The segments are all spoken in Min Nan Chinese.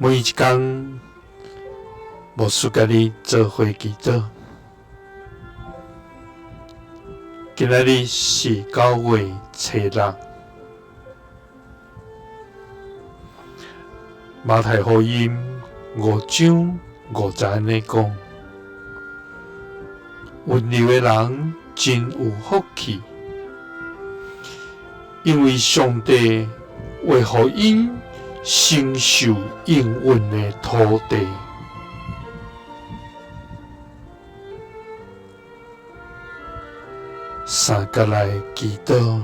每一工，牧師佮你做伙祈禱。今仔日是9月初6，馬太福音5章5節按呢講：溫柔的人真有福氣，因為上帝會予𪜶承受應允的土地。三角來祈禱，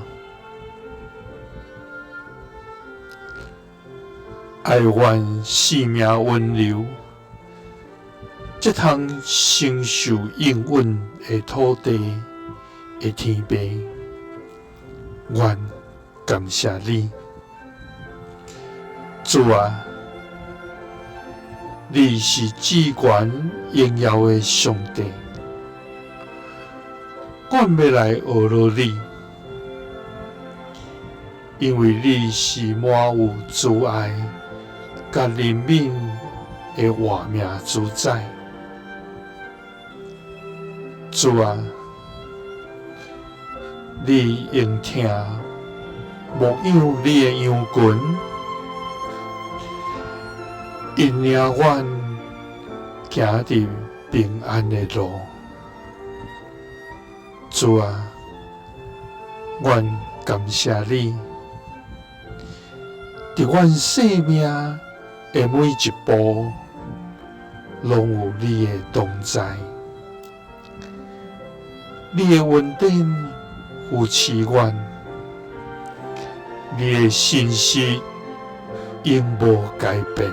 哀願性命溫柔，才通承受應允的土地的天父，阮感謝你，主啊，你是至懸榮耀的上帝，阮欲來學落你，因為你是滿有慈愛佮憐憫的活命主宰。主啊，你用疼牧養你的羊群，引領阮行佇平安的路。主啊，阮感謝你，佇阮生命的每一步，攏有你的同在。你的恩典扶持阮，你的信實永無改變。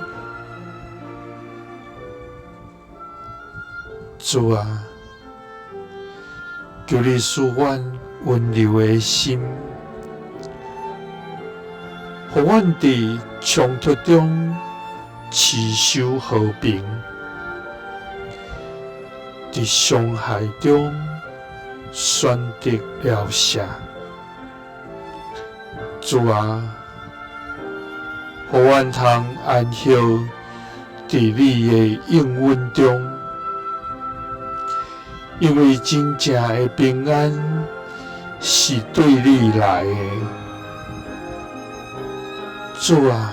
主啊，求你賜阮溫柔的心，予阮佇衝突中持守和平，佇傷害中選擇饒赦。主啊，予阮通安息佇你的應允中，因為真正的平安是對你來的。主啊，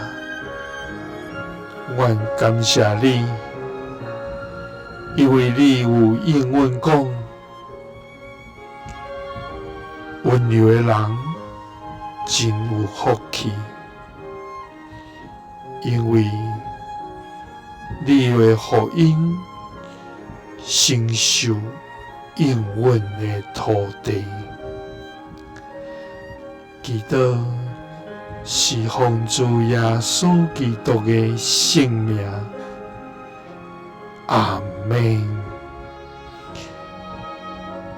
阮感謝你，因為你有應允講，溫柔的人真有福氣，因為你會予𪜶承受應允的土地。祈禱是奉主耶穌基督的聖名，阿們。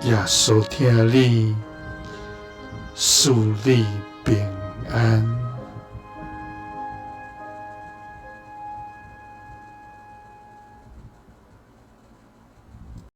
耶穌疼你，賜你平安。